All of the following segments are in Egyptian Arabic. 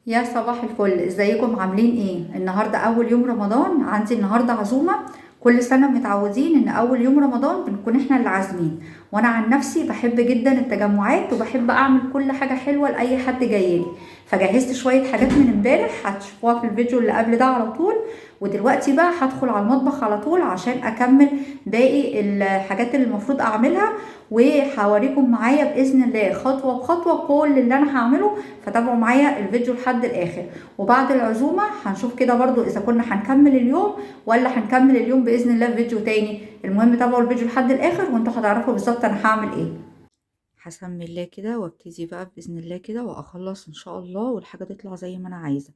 يا صباح الفل، ازيكم؟ عاملين ايه النهارده؟ اول يوم رمضان، عندي النهارده عزومة. كل سنة متعودين ان اول يوم رمضان بنكون احنا اللي عازمين، وانا عن نفسي بحب جدا التجمعات وبحب اعمل كل حاجة حلوة لاي حد جايلي. فجهزت شوية حاجات من امبارح هتشوفوها في الفيديو اللي قبل ده على طول. ودلوقتي بقى هدخل على المطبخ على طول عشان اكمل باقي الحاجات اللي المفروض اعملها، وهوريكم معايا باذن الله خطوة بخطوة كل اللي انا هعمله. فتابعوا معايا الفيديو لحد الاخر، وبعد العزومة هنشوف كده برضو اذا كنا هنكمل اليوم ولا هنكمل اليوم باذن الله في فيديو تاني. المهم تابعوا الفيديو لحد الاخر وانتوا هتعرفوا بالظبط انا هعمل ايه. هسمي الله كده وابتدي بقى باذن الله كده واخلص ان شاء الله، والحاجة تطلع زي ما انا عايزه.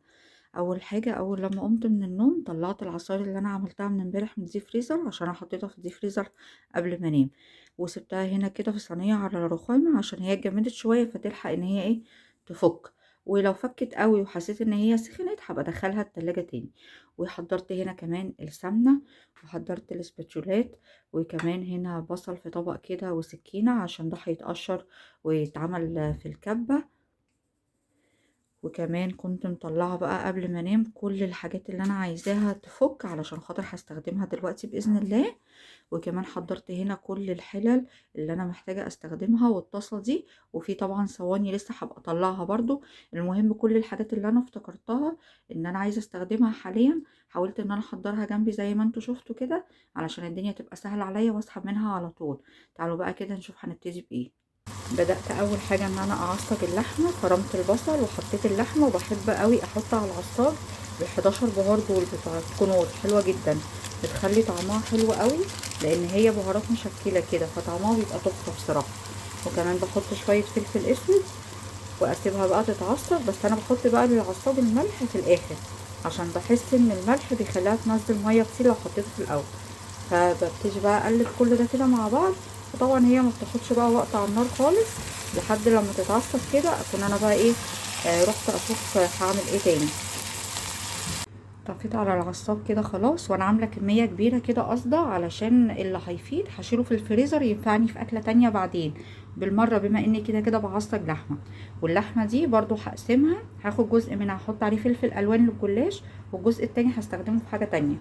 اول حاجة، اول لما قمت من النوم طلعت العصاير اللي انا عملتها من امبارح من ال deep freezer، عشان انا حطيتها في ال deep freezer قبل ما انام، وسبتها هنا كده في صينية على الرخامه عشان هي اتجمدت شوية فتلحق ان هي ايه تفك. ولو فكت قوي وحسيت ان هي سخنت هبقى ادخلها التلاجة تاني. وحضرت هنا كمان السمنة، وحضرت الاسباتشولات، وكمان هنا بصل في طبق كده وسكينة عشان ده هيتقشر ويتعمل في الكبه. وكمان كنت مطلعه بقى قبل ما انام كل الحاجات اللي انا عايزاها تفك علشان خاطر هستخدمها دلوقتي باذن الله. وكمان حضرت هنا كل الحلل اللي انا محتاجه استخدمها والطاسه دي، وفي طبعا صواني لسه هبقى اطلعها برضو. المهم كل الحاجات اللي انا افتكرتها ان انا عايزه استخدمها حاليا حاولت ان انا احضرها جنبي زي ما انتوا شفتوا كده علشان الدنيا تبقى سهلة عليا واسحب منها على طول. تعالوا بقى كده نشوف هنبتدي بايه. بدأت أول حاجة إن أنا أعصج اللحمة، فرمت البصل وحطيت اللحمة، وبحب قوي أحط على العصاج ال11 بهار دول بتوع الكنور، حلوة جدا بتخلي طعمها حلو قوي لأن هي بهارات مشكلة كده فطعمها بيبقى تحفة بصراحة. وكمان بحط شوية فلفل أسود وأسيبها بقى تتعصج، بس أنا بحط بقى للعصاج الملح في الآخر عشان بحس إن الملح بيخليها تنزل مية كتير لو حطيته في الأول. فببتدي بقى أقلب كل ده كده مع بعض، وطبعا هي ما بتاخدش بقى وقت على النار خالص لحد لما تتعصب كده اكون انا بقى ايه رحت اشوف هعمل ايه تاني. طفيت على العصاج كده خلاص، وانا عامله كمية كبيرة كده قصده علشان اللي هيفيد هشيله في الفريزر ينفعني في اكله تانية بعدين بالمرة، بما اني كده كده بعصج لحمه. واللحمة دي برضو هقسمها، هاخد جزء منها هحط عليه فلفل الوان للجلاش، والجزء التاني هستخدمه في حاجة تانية.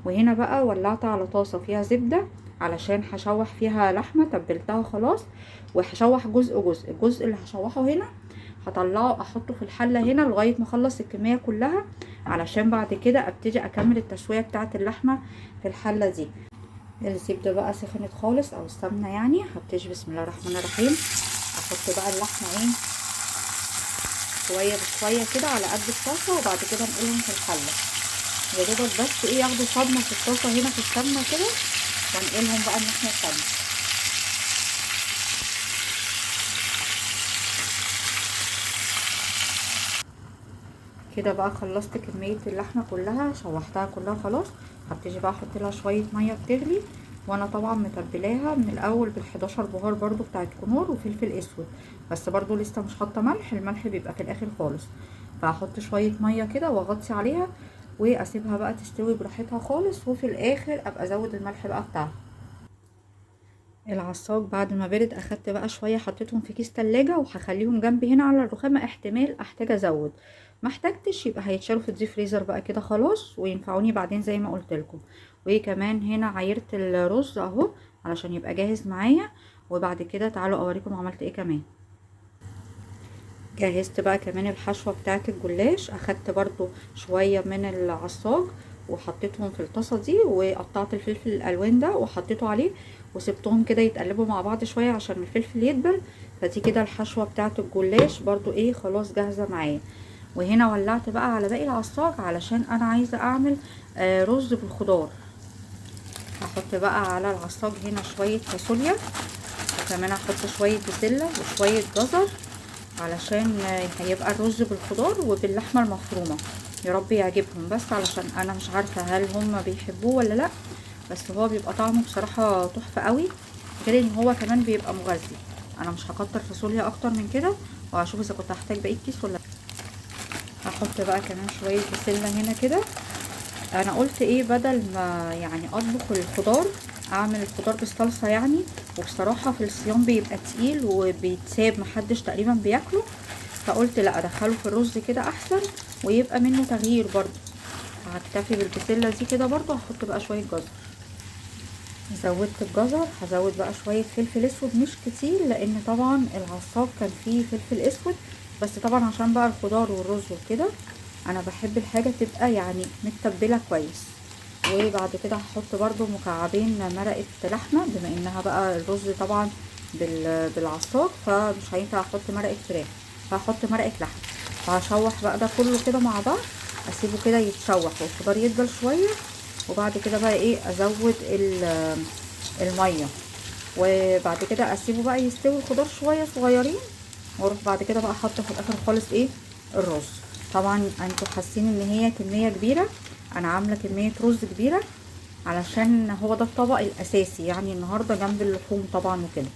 وهنا بقى ولعت على طاسه فيها زبدة علشان هشوح فيها لحمه تبلتها خلاص، وهشوح جزء جزء. الجزء اللي هشوحه هنا هطلعه احطه في الحلة هنا لغاية ما اخلص الكمية كلها، علشان بعد كده ابتدي اكمل التسوية بتاعه اللحمة في الحلة دي. الزبدة بقى سخنت خالص او السمنة يعني، هبتدي بسم الله الرحمن الرحيم احط بقى اللحمة ايه شوية بشوية كده على قد الطاسه، وبعد كده انقلهم في الحلة يا دوبك بس ايه ياخدوا صدمة في الطاسه هنا في السمنة كده، وانقلهم بقى الناحية التانية. كده بقى خلصت كمية اللحمة كلها، شوحتها كلها خلاص. هبتدي بقى احط لها شوية مية بتغلي، وانا طبعا متبلاها من الاول بال11 بهار برضو بتاعت كنور وفلفل اسود، بس برضو لسه مش حاطه ملح، الملح بيبقى في الاخر خالص. فهحط شوية مية كده واغطي عليها واسيبها بقى تستوي براحتها خالص، وفي الاخر ابقى ازود الملح بقى بتاعها. العصاج بعد ما برد اخدت بقى شوية حطيتهم في كيس تلاجة وهخليهم جنبي هنا على الرخامه، احتمال احتاج ازود، ما احتاجتش يبقى هيتشالوا في ال deep freezer بقى كده خلاص وينفعوني بعدين زي ما قلت لكم. وكمان هنا عايرت الرز اهو علشان يبقى جاهز معايا. وبعد كده تعالوا اوريكم عملت ايه كمان. جهزت بقى كمان الحشوه بتاعه الجلاش، اخدت برضو شوية من العصاج وحطيتهم في الطاسه دي، وقطعت الفلفل الالوان ده وحطيته عليه وسبتهم كده يتقلبوا مع بعض شوية عشان الفلفل يدبل. فدي كده الحشوه بتاعه الجلاش برضو ايه خلاص جاهزة معايا. وهنا ولعت بقى على باقي العصاج علشان انا عايزه اعمل رز بالخضار. هحط بقى على العصاج هنا شوية فاصوليا، وكمان هحط شوية بسلة وشوية جزر علشان هيبقى الرز بالخضار وباللحمه المفرومه. يا رب يعجبهم، بس علشان انا مش عارفه هل هم بيحبوه ولا لا، بس هو بيبقى طعمه بصراحة تحفة قوي، غير ان هو كمان بيبقى مغذي. انا مش هكتر فاصوليا اكتر من كده، وهشوف اذا كنت هحتاج بقية كيس ولا. هحط بقى كمان شوية بسلة هنا كده. انا قلت ايه بدل ما يعني اطبخ الخضار اعمل الخضار بالصلصه يعني، وبصراحة في الصيام بيبقى تقيل وبيتساب محدش تقريبا بياكله، فقلت لا ادخله في الرز كده احسن، ويبقى منه تغيير برضو. هكتفي بالبسله دي كده برضو. هحط بقى شوية جزر، زودت الجزر، هزود بقى شوية فلفل اسود مش كتير، لان طبعا العصاج كان فيه فلفل اسود، بس طبعا عشان بقى الخضار والرز وكده انا بحب الحاجة تبقى يعني متبله كويس. وبعد كده هحط برضو مكعبين مرقه لحمه، بما انها بقى الرز طبعا بالعصاج فمش هينفع احط مرقه فراخ، فهحط مرقه لحمه. فهشوح بقى ده كله كده مع بعض، اسيبه كده يتشوح والخضار يدبل شوية، وبعد كده بقى ايه ازود المية، وبعد كده اسيبه بقى يستوي الخضار شوية صغيرين، واروح بعد كده بقى احط في الاخر خالص ايه الرز. طبعا انتوا حاسين ان هي كمية كبيرة، انا عامله كمية رز كبيرة علشان هو ده الطبق الاساسي يعني النهارده جنب اللحوم طبعا وكده.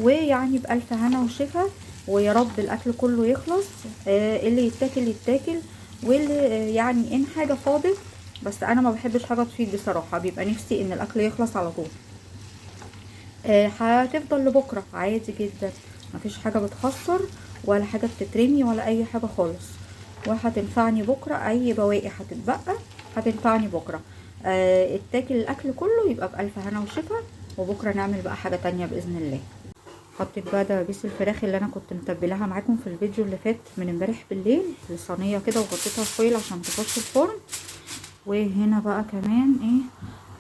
ويعني بالف هنا وشفا، ويا رب الاكل كله يخلص، اللي يتاكل يتاكل، واللي يعني ان حاجة فاضت، بس انا ما بحبش حاجة تفيض بصراحة، بيبقى نفسي ان الاكل يخلص على طول. هتفضل لبكرة عادي جدا، مفيش حاجة بتخسر ولا حاجة بتترمي ولا اي حاجة خالص، وهتنفعني بكره. اي بواقي هتتبقى هتنفعني بكره. اتاكل الاكل كله يبقى بالف هنا وشفا، وبكره نعمل بقى حاجة تانية باذن الله. حطيت بقى دبابيس الفراخ اللي انا كنت متبلاها معاكم في الفيديو اللي فات من امبارح بالليل في الصينية كده، وغطيتها فويل عشان تخش الفرن. وهنا بقى كمان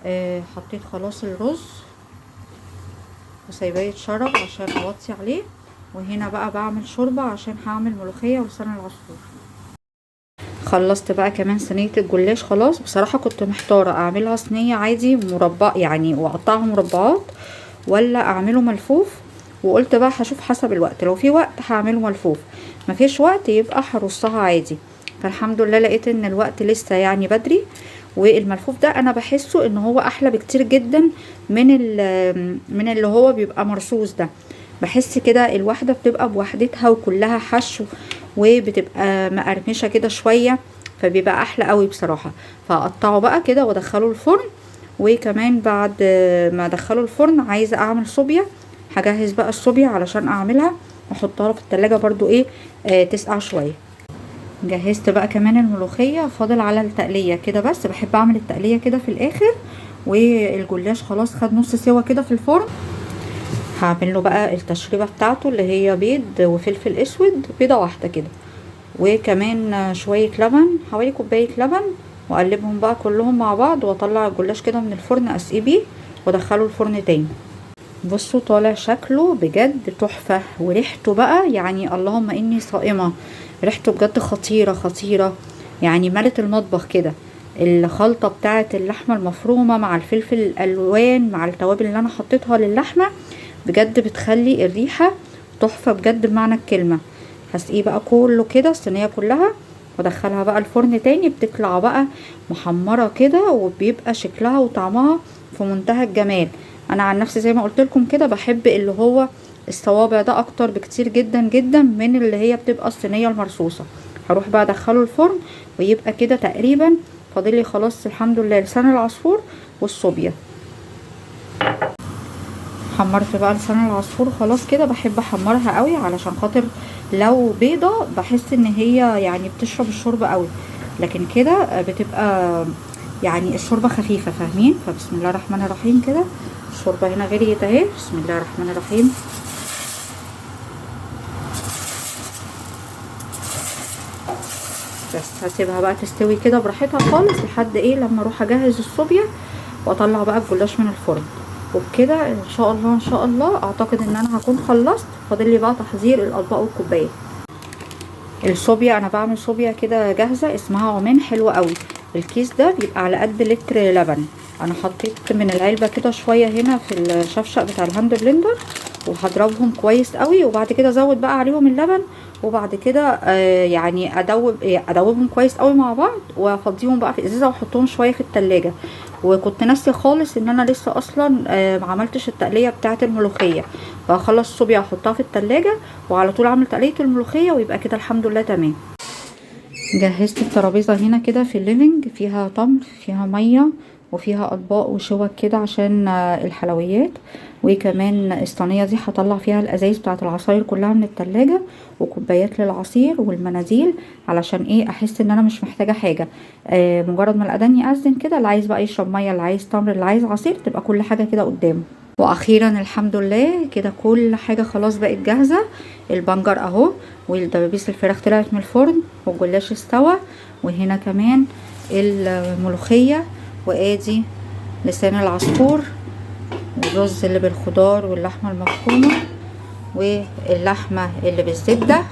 ايه حطيت خلاص الرز وسايباه يتشرب عشان اوطي عليه. وهنا بقى بعمل شوربة عشان هعمل ملوخية ولسان العصفور. خلصت بقى كمان صينية الجلاش خلاص. بصراحة كنت محتارة اعملها صينية عادي مربع يعني واقطعها مربعات، ولا اعمله ملفوف، وقلت بقى هشوف حسب الوقت، لو في وقت هعمله ملفوف، مفيش وقت يبقى هرصها عادي. فالحمد لله لقيت ان الوقت لسه يعني بدري، والملفوف ده انا بحسه ان هو احلى بكتير جدا من اللي هو بيبقى مرصوص ده. بحس كده الواحدة بتبقى بوحدتها وكلها حشو، وبتبقى مقرمشه كده شوية، فبيبقى احلى قوي بصراحة. فاقطعه بقى كده وادخله الفرن. وكمان بعد ما ادخله الفرن عايزه اعمل صوبيا، هجهز بقى الصوبيا علشان اعملها واحطها في التلاجة برضو ايه تسقع شوية. جهزت بقى كمان الملوخية، فاضل على التقليه كده بس، بحب اعمل التقليه كده في الاخر. والجلاش خلاص خد نص سوا كده في الفرن. هعمل له بقى التشريبه بتاعته اللي هي بيض وفلفل اسود، بيضة واحدة كده، وكمان شوية لبن، حوالي كوباية لبن، واقلبهم بقى كلهم مع بعض، واطلع الجلاش كده من الفرن اسقيه بيه وادخله الفرن تاني. بصوا طالع شكله بجد تحفة، وريحته بقى يعني اللهم اني صائمة، ريحته بجد خطيرة خطيرة، يعني ملت المطبخ كده. الخلطة بتاعه اللحمة المفرومه مع الفلفل الالوان مع التوابل اللي انا حطيتها للحمه بجد بتخلي الريحة تحفة بجد بمعنى الكلمة. هسقيه بقى كله كده الصينية كلها، وادخلها بقى الفرن تاني، بتطلع بقى محمرة كده، وبيبقى شكلها وطعمها في منتهى الجمال. انا عن نفسي زي ما قلت لكم كده بحب اللي هو الصوابع ده اكتر بكتير جدا جدا من اللي هي بتبقى الصينية المرصوصه. هروح بقى ادخله الفرن، ويبقى كده تقريبا فاضل لي خلاص الحمد لله لسان العصفور والصوبيا. حمرت بقى لسان العصفور خلاص كده، بحب احمرها قوي علشان خاطر لو بيضة بحس ان هي يعني بتشرب الشوربة قوي، لكن كده بتبقى يعني الشوربة خفيفة، فاهمين؟ فبسم الله الرحمن الرحيم كده الشوربة هنا غليت اهي، بسم الله الرحمن الرحيم. بس هسيبها بقى تستوي كده براحتها خالص لحد ايه لما اروح اجهز الصوبيا واطلع بقى الجلاش من الفرن. وبكده ان شاء الله ان شاء الله اعتقد ان انا هكون خلصت. فاضل لي بقى تحضير الاطباق والكوبايات. الصوبيا انا بعمل صوبيا كده جاهزة اسمها عمان، حلوة قوي. الكيس ده بيبقى على قد لتر لبن، انا حطيت من العلبة كده شوية هنا في الشفشق بتاع ال hand blender، وهضربهم كويس قوي، وبعد كده ازود بقى عليهم اللبن، وبعد كده يعني ادوبهم كويس قوي مع بعض، وافضيهم بقى في ازازة واحطهم شوية في التلاجة. وكنت ناسيه خالص ان انا لسه اصلا ما عملتش التقليه بتاعه الملوخية، فهخلص الصوبيا احطها في التلاجة وعلى طول اعمل تقليه الملوخية، ويبقى كده الحمد لله تمام. جهزت الترابيزة هنا كده في ال living، فيها تمر، فيها مية، وفيها اطباق وشوك كده عشان الحلويات. وكمان الصينية دي هطلع فيها الازايز بتاعه العصاير كلها من التلاجة، وكوبايات للعصير والمناديل، علشان ايه احس ان انا مش محتاجه حاجة. مجرد ما الاذان يأذن كده، اللي عايز بقى يشرب مية، اللي عايز تمر، اللي عايز عصير، تبقى كل حاجة كده قدامه. واخيرا الحمد لله كده كل حاجة خلاص بقت جاهزة. البنجر اهو، والدبابيس الفراخ طلعت من الفرن، والجلاش استوى، وهنا كمان الملوخية، وادي لسان العصفور، والرز اللي بالخضار واللحمة المفرومه، واللحمة اللي بالزبده،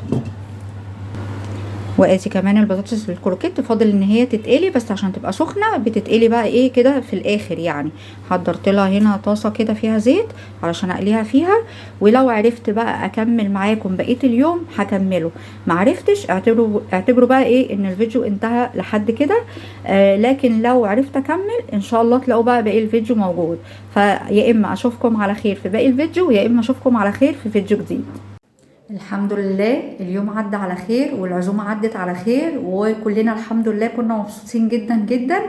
وادي كمان البطاطس بالكروكيت. فاضل ان هي تتقلي، بس عشان تبقى سخنة بتتقلي بقى ايه كده في الاخر يعني. حضرت لها هنا طاسه كده فيها زيت علشان اقليها فيها. ولو عرفت بقى اكمل معاكم بقية اليوم هكمله، ما عرفتش اعتبروا بقى ايه ان الفيديو انتهى لحد كده. لكن لو عرفت اكمل ان شاء الله تلاقوا بقى باقي الفيديو موجود. فيا اما اشوفكم على خير في باقي الفيديو، يا اما اشوفكم على خير في فيديو جديد. الحمد لله اليوم عدى على خير، والعزومة عدت على خير، وكلنا الحمد لله كنا مبسوطين جدا جدا.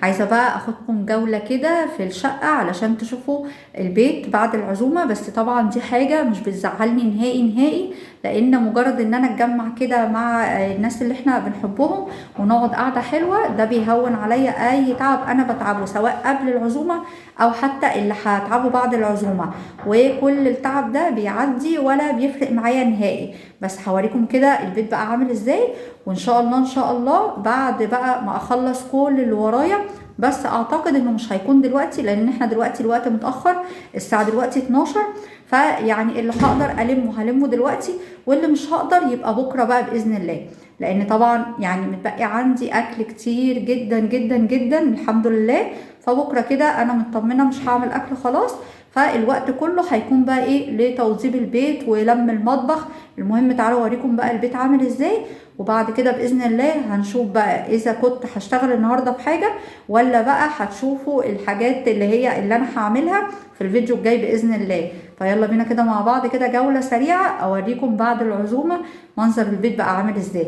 عايزة بقى اخدكم جولة كده في الشقة علشان تشوفوا البيت بعد العزومة. بس طبعا دي حاجة مش بتزعلني نهائي نهائي، لان مجرد ان انا اتجمع كده مع الناس اللي احنا بنحبهم ونقعد قعدة حلوة، ده بيهون عليا اي تعب انا بتعبه، سواء قبل العزومة او حتى اللي هتعبه بعد العزومة، وكل التعب ده بيعدي ولا بيفرق معايا نهائي. بس هوريكم كده البيت بقى عامل ازاي، وان شاء الله ان شاء الله بعد بقى ما اخلص كل اللي ورايا، بس اعتقد انه مش هيكون دلوقتي لان احنا دلوقتي الوقت متاخر، الساعة دلوقتي 12، فيعني اللي هقدر المه هلمه دلوقتي، واللي مش هقدر يبقى بكره بقى باذن الله، لان طبعا يعني متبقي عندي اكل كتير جدا جدا جدا الحمد لله. فبكرة كده انا مطمنه مش هعمل اكل خلاص، فالوقت كله هيكون بقى ايه لتوضيب البيت ولم المطبخ. المهم تعالوا اوريكم بقى البيت عامل ازاي، وبعد كده باذن الله هنشوف بقى اذا كنت هشتغل النهارده في حاجة ولا بقى هتشوفوا الحاجات اللي هي اللي انا هعملها في الفيديو الجاي باذن الله. فيلا بينا كده مع بعض كده جولة سريعة اوريكم بعد العزومة منظر البيت بقى عامل ازاي.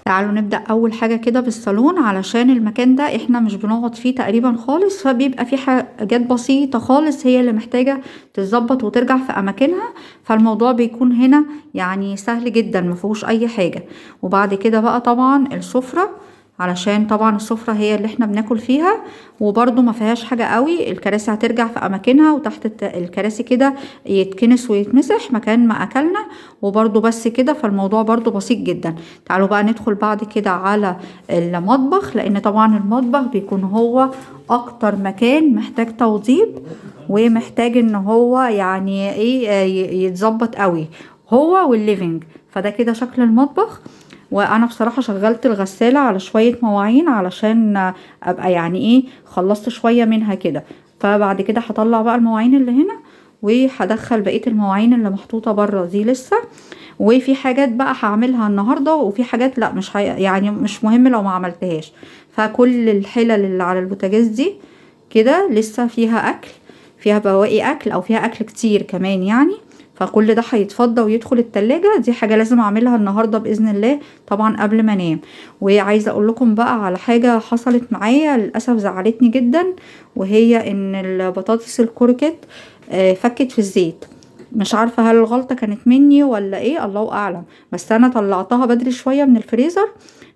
تعالوا نبدأ أول حاجة كده بالصالون، علشان المكان ده احنا مش بنقعد فيه تقريبا خالص، فبيبقى فيه حاجات بسيطة خالص هي اللي محتاجة تتظبط وترجع في أماكنها، فالموضوع بيكون هنا يعني سهل جدا مفيهوش أي حاجة. وبعد كده بقى طبعا السفرة، علشان طبعا السفرة هي اللي احنا بناكل فيها، وبرضو ما فيهاش حاجة قوي، الكراسي هترجع في اماكنها، وتحت الكراسي كده يتكنس ويتمسح مكان ما اكلنا، وبرضو بس كده، فالموضوع برضو بسيط جدا. تعالوا بقى ندخل بعد كده على المطبخ، لان طبعا المطبخ بيكون هو اكتر مكان محتاج توضيب، ومحتاج ان هو يعني ايه يتظبط قوي، هو وال living. فده كده شكل المطبخ. وانا بصراحة شغلت الغسالة على شوية مواعين علشان ابقى يعني ايه خلصت شوية منها كده. فبعد كده هطلع بقى المواعين اللي هنا، وهدخل بقية المواعين اللي محطوطة بره دي لسه. وفي حاجات بقى هعملها النهاردة، وفي حاجات لا مش يعني مش مهم لو ما عملتهاش. فكل الحلل اللي على البوتاجاز دي كده لسه فيها اكل، فيها بواقي اكل او فيها اكل كتير كمان يعني، فكل ده هيتفضى ويدخل التلاجة. دي حاجة لازم اعملها النهاردة بإذن الله طبعا قبل ما انام. وعايزة اقول لكم بقى على حاجة حصلت معايا للأسف زعلتني جدا، وهي ان البطاطس الكروكيت فكت في الزيت. مش عارفة هل الغلطة كانت مني ولا ايه، الله اعلم، بس انا طلعتها بدري شوية من الفريزر،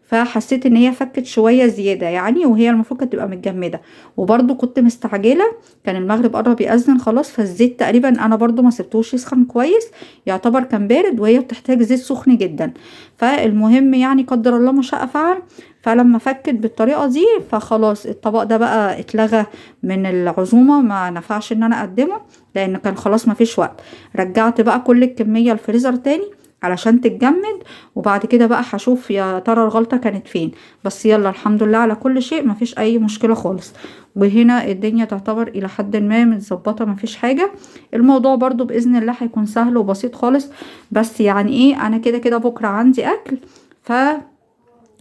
فحسيت ان هي فكت شوية زيادة يعني، وهي المفروض كانت تبقى متجمده. وبرده كنت مستعجلة، كان المغرب قرب يأذن خلاص، فالزيت تقريبا انا برده ما سبتوش يسخن كويس، يعتبر كان بارد، وهي بتحتاج زيت سخن جدا. فالمهم يعني قدر الله ما شاء فعل، فلما فكت بالطريقة دي فخلاص الطبق ده بقى اتلغى من العزومة، ما نفعش ان انا اقدمه لان كان خلاص ما فيش وقت. رجعت بقى كل الكمية الفريزر تاني علشان تتجمد، وبعد كده بقى هشوف يا ترى الغلطة كانت فين. بس يلا الحمد لله على كل شيء، مفيش اي مشكلة خالص. وهنا الدنيا تعتبر الى حد ما متظبطة، مفيش حاجة. الموضوع برضو بإذن الله هيكون سهل وبسيط خالص. بس يعني ايه، انا كده كده بكرة عندي اكل، ف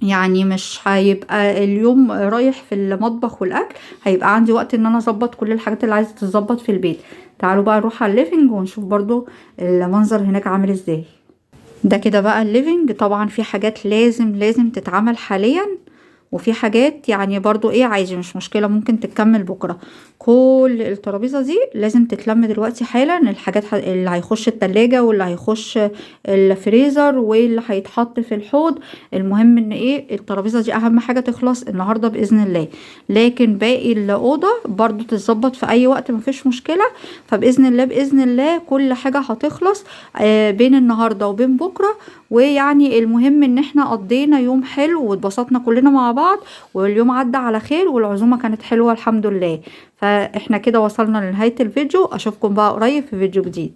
يعني مش هيبقى اليوم رايح في المطبخ والاكل، هيبقى عندي وقت ان انا اظبط كل الحاجات اللي عايزة تتظبط في البيت. تعالوا بقى نروح على ال living ونشوف برضو المنظر هناك عامل ازاي. ده كده بقى ال living. طبعا في حاجات لازم تتعمل حاليا، وفي حاجات يعني برضو ايه عادي مش مشكلة ممكن تتكمل بكرة. كل الترابيزة دي لازم تتلم دلوقتي حالا، الحاجات اللي هيخش التلاجة واللي هيخش الفريزر واللي هيتحط في الحوض. المهم ان ايه الترابيزة دي اهم حاجة تخلص النهاردة بإذن الله، لكن باقي الأوضة برضو تتظبط في اي وقت مفيش مشكلة. فبإذن الله بإذن الله كل حاجة هتخلص بين النهاردة وبين بكرة. ويعني المهم ان احنا قضينا يوم حلو واتبسطنا كلنا مع بعض، واليوم عدى على خير والعزومة كانت حلوة الحمد لله. فاحنا كده وصلنا لنهاية الفيديو، اشوفكم بقى قريب في فيديو جديد.